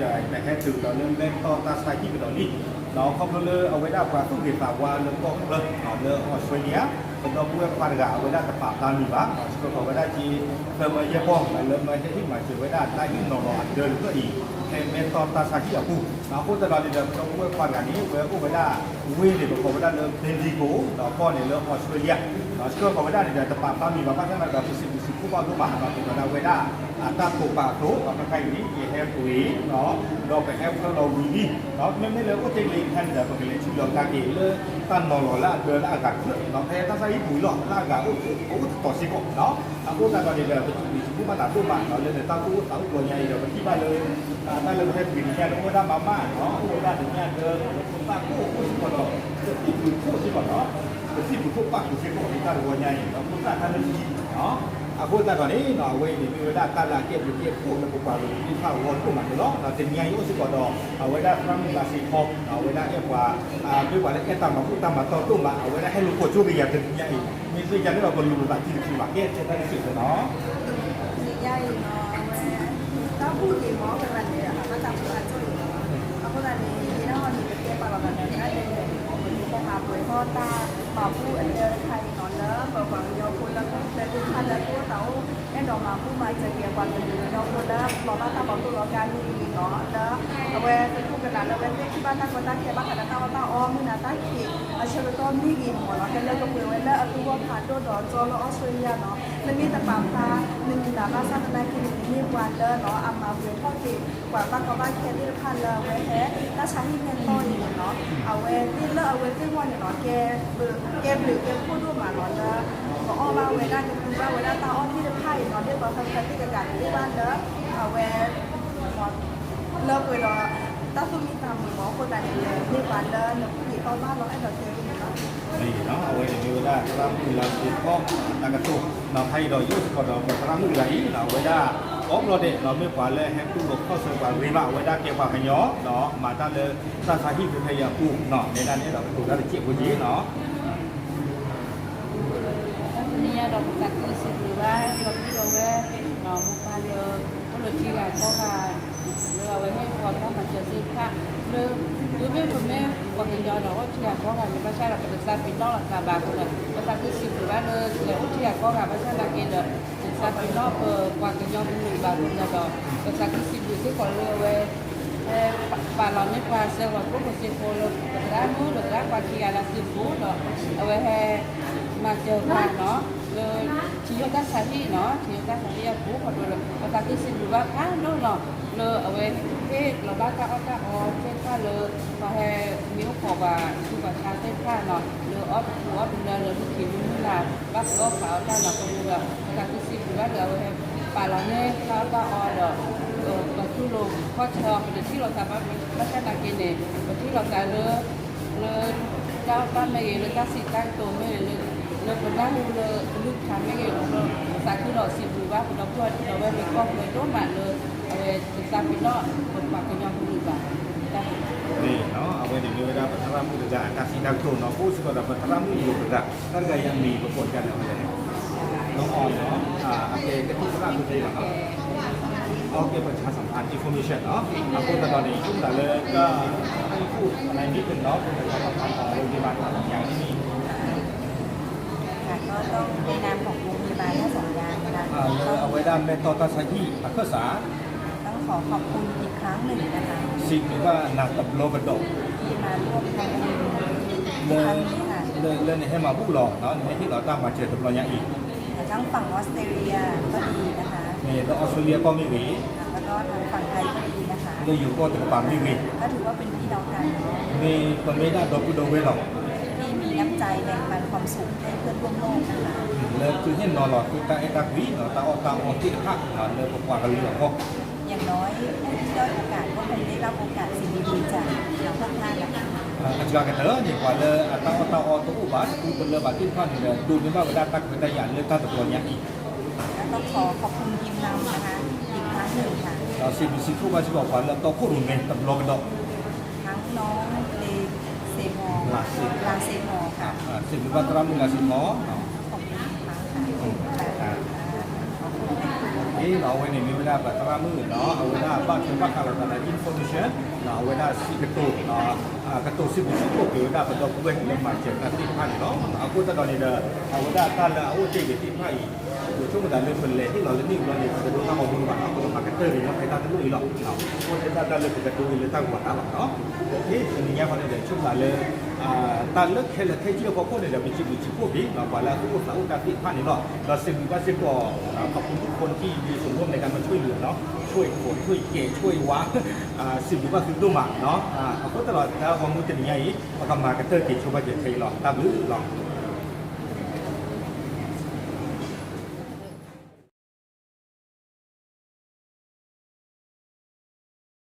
ပဟဲတုၤဒီးလၢမဲၢ်တီၢ်တၢ်ဆါဟံၣ်ကဒီးလံ, ဒီးခီဖျိလၢအဝဲဒၣ်ပှၤသူၣ်ဂ့ၤသးဝါလၢကီၢ်ချၢ လၢအီစထြ့လယါ ပဒီပုၢ်ဝဲၢ်ခွါတဂၤ အဝဲဒၣ်တပာ်ဖျါမံၤဘၣ်, ဆှၢဃီၤဝဲဒၣ်က့ သၢမၢယဲၢ်ပီၢ် လၢမၢဟဲဟ့ၣ်မၤစၢၤဝဲဒၣ်တၢ်ဟ့ၣ်နီၤလီၤအဒၢတဖျၢၣ်အံၤ ဖဲမဲၢ်တီၢ်တၢ်ဆါဟံၣ်အပူၤ, အဃိသတးဒီးန့ၣ်ဒီး ပဒီပုၢ်ဝဲၢ်ခွါတဂၤန့ၣ် ဝဲအိၣ်ဝဲဒၣ် ဝ့ၢ်န့ၣ် ပကိးဝဲဒၣ်လၢ Bendigo ဒီးကီၢ်န့ၣ်လၢအီစထြ့လယါ, ဆှၢဃီၤဝဲဒၣ်န့ၣ်ဒီး တပာ်ဖျါမံၤဘၣ် ဘၣ်ဆၣ်သနာ်က့ဒီး ပစံးဘျုးစံးဖှိၣ်ဘၣ်ဒိၣ်မး ဒီးပသရၣ်ဝဲဒၣ် အတၢ်တိာ်ပာ်အသိး ဒီးခဲခါအံၤန့ၣ် ယဟဲပှ့ၤ ဒီးပဟဲဖျါလီၤဝံၤလံ, မ့မ့ၢ်လၢအိၣ်တ့ၢ်လံခဲန့ၣ်ဒီး ပကလဲၤဆူလီၤကါက့ၤလၢတၢ်နီၤလီၤလၢအဒၢလၢအဂၤတဖျၢၣ်, ဖဲတၢ်ဆါဟံၣ်ပူၤလီၤ လၢအဂၤအိၣ်တတီၤစ့ၢ်ကီး, အဃိသတးဒီးန့ၣ်ဒီး ပစံးဘျုးစံးဖှိၣ်ဘၣ်သးဒိၣ်မး လၢနတၢ်သူၣ်အိၣ်သးအိၣ်ဘျီညါအံၤဒီး ပထံၣ်ဘၣ်လၢ တၢ်လၢပဟဲပှ့ၤတညါန့ၣ် အိၣ်ဝဲဒၣ်မးမး, အိၣ်ဝဲဒၣ်တညါဒီး ပသးကိၢ်အိၣ်စ့ၢ်ကီးဒီး ပစံးဘျုးဖှိၣ်စ့ၢ်ကီးဒီး ပစံးဘျုးဖှိၣ်ပာ်ဃုာ်စ့ၢ်ကီးလၢတၢ်တဝီညါအံၤ ဒီးဖိသၣ်တၢ်လၢခံ အဃိသတးဒီးန့ၣ် အဝဲအံၤန့ၣ်မ့ၢ်ဝဲဒၣ်တၢ်လၢအကဲဘျုးကဲဖှိၣ်လၢပပှၤကလုာ်သ့ၣ်တဖၣ်အဂီၢ်ဒိၣ်မးန့ၣ်လီၤ. ဒီးတနံၤညါအံၤအိၣ်စ့ၢ်ကီးဒီး အဝဲဒၣ်သရၣ်မုၣ်လါစ့ဖီ အဝဲဒၣ်အဲၣ်ပှၤ မ့ၢ်ပှၤလၢအဲၣ်တၢ်မၤဘူၣ်တၢ်မၤတီၢ်ဒိၣ်မး အဝဲဒၣ်ဟဲလိာ်ကွဲကၠိကယၤတနံၤညါအံၤ မ့ၢ်သ့ၣ်ညါန့ၣ်ဒီး ပလူၤပသးထံတထံဘၣ် ကဲထဲတၢ်တစဲးဖိနီၤ တနံၤညါအံၤနီၤ အဝဲ တၢ်ဘူၣ်ဂ့ၤမီၢ် အဝဲဘၣ်န့ၣ် အဘၣ်တၢ်ဖိအကၠိအံၤနီၤ အဃိသတးန့ၣ် ယဲဒၣ်ဟီန့ၣ် ပတဲပာ်လီၤသးဒီး တၢ်ဒဲးန့ၣ် ပဟဲမၤပှဲၤထီၣ်တၢ်မၤဘူၣ်အဒၢတခါအံၤနီၤ လၢပပှၤကညီဖိလၢကီၢ်ချၢသ့ၣ်တဖၣ်လၢကအိၣ်သးအိၣ် အဲၣ်ဒိးမၤဘူၣ်မၤစၢၤက့ၤအပှၤကလုာ်ကညီဖိလၢ လီၤဘၣ်တၢ်ပီးတိၢ်လီၤကါန့ၣ်နီၤ လၢ အဝဲသ့ၣ်ခိၣ်ကနၣ်လၢအဝဲသ့ၣ်ထံၣ်ဘၣ်တၢ်ကီတၢ်ခဲဘၣ်ဃးဒီးတၢ်အီၣ်တၢ်အီ မုၢ်နၤတၢ်ခံး အဆၢကတီၢ်မ့ၢ်ဂ့ၤမီၢ်နီၤ ကလၢကပှဲၤဝဲလၢအသူၣ်ဂီၢ်ဖးဒိၣ်ဒီးကၠီလၢအီစထြ့လယါနီၤ နမ့ၢ်တပာ်ဖျါ နမံၤဘၣ် ဘၣ်ဆၣ်သနာ်က့န့ၣ် နမ့ၢ်ပှၤလၢနီၤ အမၤပှဲၤထီၣ်က့ၤ ပှၤဘၣ်ကီဘၣ်ခဲသ့ၣ်တဖၣ်လၢအဝဲဟဲ တၢ်ဆါဟံၣ်မဲၢ်တီၢ်အံၤန့ၣ်နီၤ အဝဲသ့ၣ်လၢအဝဲသ့ၣ်အဂီၢ်န့ၣ်နီၤ ကဲ ကဲဘျုးကဲဖှိၣ်ဒိၣ်မးနီၤ လၢ ကအီၣ်ဘၣ်ဝဲဒၣ်ကသူဘၣ်ဝဲဒၣ်တၢ်အီၣ်သ့ၣ်တဖၣ်အံၤနီၤ ဒ်သိးပှၤသ့ၣ်တဖၣ်လၢ အဝဲ လၢပှဲၤဒီး တၢ်သူၣ်မံသးမုာ်မီၢ် အဃိသတးန့ၣ် မ့ၢ်ပှၤလၢနဘူၣ်ဂ့ၤအီၣ်ဘၣ်လီၤအဲၣ်ဒိးတဲဝဲန့ၣ်လီၤ. အဝဲန့ၣ်မ့ၢ်ဝဲဒၣ်သရၣ်မုၣ်လါစ့ဖီ တၢ်ကတိၤ ဒီးဖဲအံၤဒီးယအိၣ်စ့ၢ်ကီးဒီးပသရၣ်မုၣ်တဂၤအံၤ အဝဲဒၣ် ကိးဘျီဒဲး မ့ၢ်ပှၤလၢဟဲတူၢ်လိာ်ခီၣ်ဆၢပှၤဂ့ၤဘၣ် အဝဲဒၣ်ကဲပှၤကညီ ဒီးမၤတၢ်လၢတၢ်ဆါဟံၣ်ဖဲဖဲအံၤအပူၤ နဲဒၣ်နဲဒီးကတိၤတၢ်တစဲးဖိက့ၤနီၤ တနံၤညါဒီးပသးခုစံးဘျုးဘၣ် ဒီပုၢ်ဒီဝဲၢ် မိၢ်ပၢ်လၢ အိၣ်လၢထံဂၤကီၢ်ဂၤ လၢအဝဲဟ့ၣ်ပှၤတၢ်မၤစၢၤသ့ၣ်တဖၣ် လၢ ဒ်မ့ၢ်ပမ့ၢ်ပှၤကညီဒီးအိၣ်ထံဂၤကီၢ်ဂၤန့ၣ် ဘၣ်ဆၣ်ဒီးပတသးပ့ၤနီၣ်လိာ်သးဘၣ်အဃိဒီး ပသးခုစံးဘျုးဘၣ်လၢ လၢအိၣ်ထံဂၤကီၢ်ဂၤဘၣ်ဆၣ်သနာ်က့ဒီး ပသးပ့ၤနီၣ်ပပှၤကညီကလုာ်ဘၣ်အဃိဒီး ပသးခုစံးဘျုးစ့ၢ်ကီးလၢအဝဲ ပာ်လီၤန့ၢ်ပှၤစဲဂီၤကျိၣ်ဖိစ့ဖိလၢ ပသရၣ်မုၣ်ဒီးသရၣ်ပှၤခံဂၤလၢစံာ်ပူၤဒီး အဝဲဟဲ မၤစၢၤပှၤနီၤ လၢ ထံယိာ်တၢ်ဆါဟံၣ်နီၤ ထံယိာ်တၢ်ဆါဟံၣ်အပူၤ ခီဖျိလၢ ပသးခုစံးဘျုးဘၣ်ဖးဒိၣ်နီၤ လၢအဝဲဟ့ၣ်လီၤဘၣ်တၢ်အီၣ်တၢ်အီသ့ၣ်တဖၣ်လၢ ပှၤဟဲမ့ၢ်အိၣ်ခိးပှၤဆူးပှၤဆါသ့ၣ်တဖၣ်နီၤ လၢအီၣ်တပူၤအီၣ်တလၢလၢမုၢ်ခံမုၢ်နၤ ဘၣ်ဃးအီၣ်ဃးအီတၢ်နီၤ ခီဖျိလၢ ပသးခုစံးဘျုးဘၣ်လၢအဝဲ ပာ်လီၤန့ၢ်တၢ်အီၣ်တၢ်အီဒီး ပတူၢ်လိာ်ခီၣ်ဆၢအီၤ ပတထံၣ်လိာ်သးဘၣ် ဘၣ်ဆၣ်သနာ်က့န့ၣ် ပထံၣ်လိာ်သးလၢ လၢ တၢ်အီၣ်တၢ်မ့ၢ်ဂ့ၤ လၢတၢ်စံးတၢ်ကတိၤမ့ၢ်ဂ့ၤ လၢ လၢပနၢ်ဟူလၢကလုၢ်ကထါမ့ၢ်ဂ့ၤ ပသးခုဒီးစံးဘျုးဘၣ် ပဒီပုၢ်ဝဲၢ်ဒီပုၢ်ဝဲၢ်လၢကီၢ်ပူၤဒိၣ်မးလၢ အဝဲတသးပ့ၤနီၣ်ပပှၤကညီကလုာ်ဘၣ် တၢ်န့ၣ် အဝဲန့ၣ်မ့ၢ်ဝဲဒၣ်ပသရၣ်မုၣ်တဂၤအတၢ်စံးတၢ်ကတိၤနီၤ ပအိၣ်စ့ၢ်ကီးဒီးပသရၣ်မုၣ်ယိၤတဂၤ တၢ်တဂၤအံၤအမံၤပကိးဒ်လဲၣ်ဝဲလဲၣ် နီၢ်အီၣ်နီၤ အကဲကသံၣ်သရၣ်တဂၤလီၤနီၤ အကဲ ประชาสัมพันธ์ information နီၤ အဃိသတးဒီးန့ၣ် ယဆိကမိၣ်သးလၢက အိၣ် အနံၤဒ်တနီၤ ประชาสัมพันธ์ ของโรงพยาบาลตาดสองยางที่นี่ ค่ะ ก็ต้องในนามของโรงพยาบาลท่าสองยางนะคะ လၢအဝဲဒၣ်မဲၢ်တီၢ်တၢ်ဆါဟံၣ်အခၢၣ်စး ต้องขอขอบคุณอีกครั้งหนึ่งนะคะ စံးဘျုးဘၣ်နၤတဘျီကဒီး ที่มาร่วมทำบุญ လၢ ครั้งนี้ค่ะ လၢ လၢနဟဲမၤဘူၣ်လီၤ နဟဲဟ့ၣ်လီၤတၢ်မၤစၢၤတဘျီညါအံၤ ทั้งฝั่งออสเตรเลีย ก็ดีนะคะ မ့ၢ်လၢအီစထြ့လယါကီၢ်မ့ၢ်ဂ့ၤ แล้วก็ทางฝั่งไทยก็ดีนะคะ လၢယိၤကီၢ်တကပၤမ့ၢ်ဂ့ၤ ก็ถือว่าเป็นพี่น้องกันเนาะ မ့ၢ်ပမ့ၢ်ဒၣ်ဒီပုၢ်ဒီဝဲၢ်လီၤ ที่มีน้ำใจแบ่งปันความสุขให้เพื่อนร่วมโลกนะคะ လၢသုဟ့ၣ်နီၤလီၤသုတၢ်အဲၣ်တၢ်ကွံ တၢ်အီၣ်တၢ်အီသ့ၣ်တဖၣ် လၢပပှၤကလုာ်အဂီၢ် อย่างน้อยผู้ที่ด้อยโอกาสก็คงได้รับโอกาส สิ่งดีๆจากพวกท่านนะคะ အစှၤကတၢၢ်န့ၣ် ပှၤလၢအတၢ်အီၣ်တၢ်အီတအိၣ်ဘၣ် တကူတလၢဘၣ်သ့ၣ်တဖၣ်န့ၣ်ဒီး ဒိးန့ၢ်ဘၣ်ဝဲဒၣ်တၢ်ခွဲးတၢ်ယာ်လၢတၢ်တဘျီညါအံၤ แล้วก็ขอขอบคุณทีมงานนะคะ อีกครั้งหนึ่งค่ะ ဒီးစံးဘျုးစံးဖှိၣ်ဘၣ်စ့ၢ်ကီးပှၤလၢတီခိၣ်ရိၣ်မဲတဘျီကဒီး ทั้งน้องเลเซมอร์ ลาเซมอร์ ค่ะ စံးဘျုးဘၣ်သရၣ်မုၣ်လၢစ့ၢ်ကီး ขอบคุณอีกครั้งค่ะ ขอบคุณค่ะ အဝဲန့ၣ်မ့ၢ်ဝဲဒၣ်ပသရၣ်မုၣ်နီၤ, အဝဲဒၣ်ဘၣ်ထွဲဘၣ်ဃးလိာ်သးဒီး information နီၤ, အဝဲဒၣ်စံးကတိၤ ကတိၤစံးဘျုးစံးဖှိၣ်က့ၤဝဲဒၣ်ပဒီပုၢ်ဝဲၢ်လၢမၤစၢၤတၢ်သ့ၣ်တဖၣ်န့ၣ်လီၤ. အဃိသတးဒီးန့ၣ်ဒီး အဝဲဒၣ်တၢ်လၢအအိၣ်တ့ၢ်က့ၤသ့ၣ်တဖၣ်အံၤ ပဆိကမိၣ်သးလၢပလဲၤဟ့ၣ်လီၤလၢနံၣ်ဘျီန့ၣ် ပတဒိတၢ်ဂီၤမူဘၣ်နီၤ, ပကမၤကတၢၢ်က့ၤညီဖဲတၢ်တလိၣ်အံၤလီၤ. အိၣ်ထဲတၢ်တၢ်လၢပကဒိက့ၤလၢတၢ်ဂီၤတၢ်လီၤနီၤ. တနံၤညါဃီန့ၣ်ဒီး ဆိကမိၣ်သးလၢ တၢ်လၢခဲလၢာ်ခဲဆ့အဖီခိၣ်န့ၣ်ဒီး ပစံးဘျုးစံးဖှိၣ်က့ၤ ပှၤလၢအသူၣ်အိၣ်သးအိၣ်တၢ်သ့ၣ်တဖၣ်န့ၣ်လီၤ. ဒီးစံးဘျုးဘၣ်စ့ၢ်ကီး ขอบคุณทุกคนที่มีส่วนร่วมในการมาช่วยเหลือเนาะ, ช่วยขน ช่วยแกะ ช่วยวาง စံးဘျုးဘၣ်သုဒိၣ်မးနီၤ. အဃိသတးဒီး တၢ်ဂီၤမူတနံၤညါအံၤ ပကမၤကတၢၢ်က့ၤဆိဘၣ်က့ၤခဲအံၤလီၤ. တၢ်ဘျုးလီၤ.